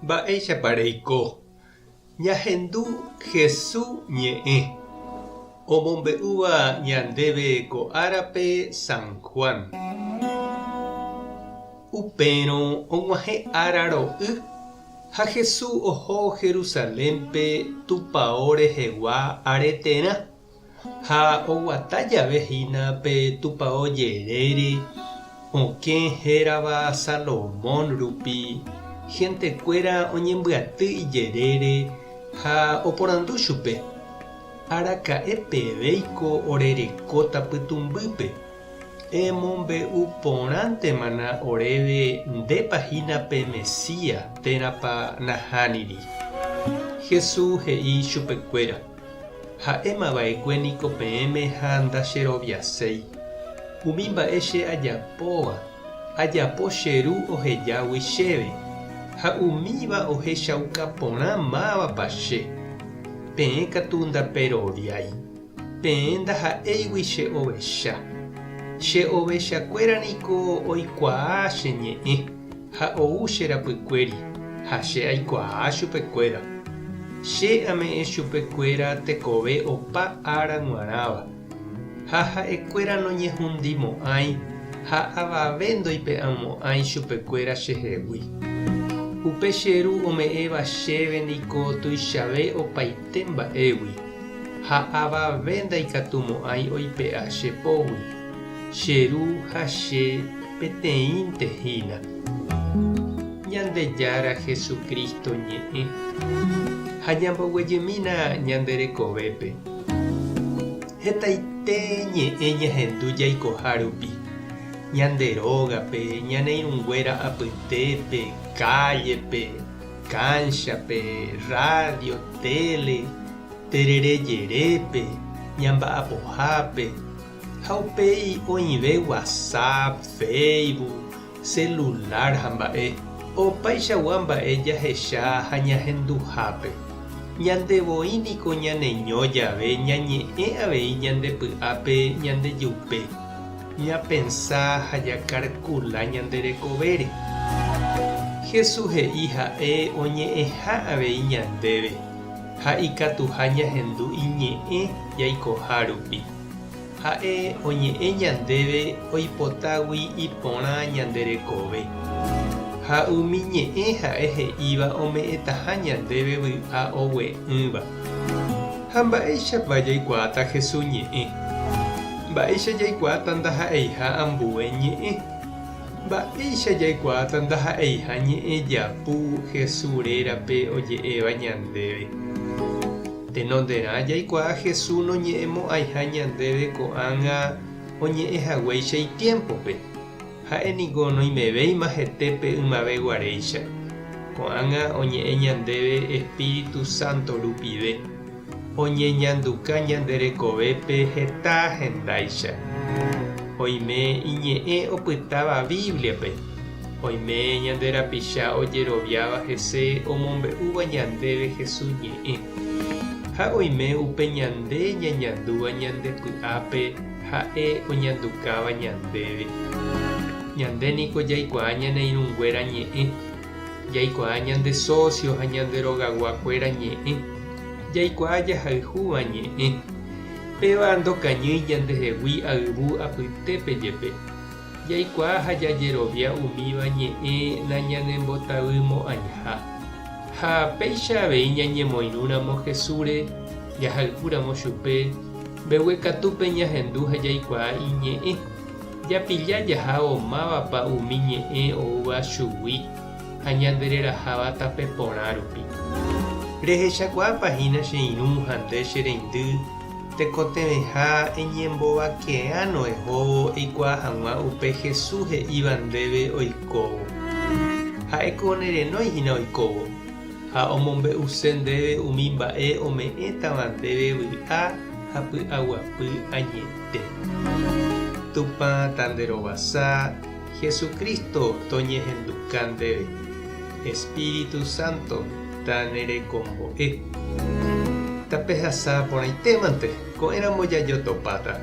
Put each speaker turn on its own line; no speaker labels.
Mba'éichapa reiko? Ñahendu Hesu ñe'ẽ, omombe'úva ñandéve ko árape San Juan. Upérõ og̃uahẽ ára ro'y ha Hesu oho Jerusalénpe tupao rehegua areterã. Ha oguata jave hína pe tupao jerére, okẽ hérava Salomón rupi, hentekuéra oñembyaty ijerére ha oporandu chupe, Araka'e pevéiko orerekóta pytũmbýpe? Emombe'u porãntemana oréve ndépa hína pe Mesías térãpa nahániri. Jesús he'i chupekuéra. Ha'éma va'ekue niko peẽme ha ndacheroviaséi. Umi mba'e che ajapóva, ajapo che Ru ohejágui chéve, ha umíva ohechauka porã mávapa che. Peẽ katu ndaperoviái. Peẽ ndaha'éigui che ovecha. Che ovechakuéra niko oikuaa che ñe'ẽ. Ha ou che rapykuéri, ha che aikuaa chupekuéra. Che ame'ẽ chupekuéra tekove opa ára g̃uarãva, ha ha'ekuéra noñehundimo'ãi ha avave ndoipe'amo'ãi chupekuéra chehegui. Upe che Ru ome'ẽva chéve niko tuichave opaite mba'égui, ha avave ndaikatumo'ãi oipe'a che pógui. Che Ru ha che peteĩnte hína. Ñandejára Jesucristo ñe'ẽ ha ñamboguejymína ñande rekovépe. Hetaite ñe'ẽ ñahendu jaikoha rupi, ñande rógape, ñane irũnguéra apytépe, kállepe, kánchape, rrádio, téle, terere jerépe, ñamba'apohápe, Ha upéi oĩve WhatsApp, Facebook, celular ha mba'e, opaichagua mba'e jahecha ha ñahenduhápe. Ñande voi niko ñaneño jave ñañe'ẽ avei ñande py'ápe ñandejupe, ñapensa ha jakarkula ñande rekovére. Jesús he'i ha'e oñe'ẽha avei ñandéve ha ikatuha ñahendu iñe'ẽ jaikoha rupi. Ha'e oñe'ẽ ñandéve oipotágui iporã ñande rekove. Ha umi ñe'ẽ ha'e he'íva ome'ẽtaha ñandéve vy'a ogue'ỹva. Ha mba'éichapa jaikuaáta Jesús ñe'ẽ? Mba'éicha jaikuaáta ndaha'eiha ambue ñe'ẽ? Mba'éicha jaikuaáta ndaha'eiha ñe'ẽ japu Jesús rérape oje'éva ñandéve? Tenonderã jaikuaa Jesús noñe'ẽmo'ãiha ñandéve ko'ág̃a oñe'ẽ haguéicha itiémpope. Ha'e niko noimevéima hetépe ymave guaréicha. Ko'ág̃a oñe'ẽ ñandéve espíritu sánto rupive. Oñeñanduka ñande rekovépe heta hendáicha. Oime iñe'ẽ opytáva Bíbliape. Oime ñande rapicha ojeroviáva hese omombe'úva ñandéve Jesús ñe'ẽ. Ha oime upe ñande ñañandúva ñande py'ápe ha'e oñandukáva ñandéve. Ñande niko jaikuaa ñane irũnguéra ñe'ẽ, jaikuaa ñande socio ha ñande rogaguakuéra ñe'ẽ, jaikuaa jahayhúva ñe'ẽ. Péva ndokañýi ñandehegui ayvu apytépe jepe. Jaikuaa ha jajerovia umíva ñe'ẽ nañanembotavymo'ãiha. Ha péicha avei ñañemoirũramo Jesúsre, jahayhúramo chupe, mbeguekatúpe ñahendu ha jaikuaa iñe'ẽ, japilla jahávo mávapa umi ñe'ẽ oúva chugui ha ñandereraháva tape porã rupi. Rehechakuaápa hína che irũ ha nde che reindy Tekotevẽha eñembovakeáno ehóvo eikuaa hag̃ua upe Jesús he'íva ndéve oikóvo. Ha'éko nerenói hína oikóvo, ha omombe'use ndéve umi mba'e ome'ẽtava ndéve vy'a ha py'aguapy añete. Tupã tanderovasa, Jesucristo toñehenduka ndéve. Espíritu Santo tanerekombo'e. Tapehasa porãitémante, ko'ẽramo jajotopáta.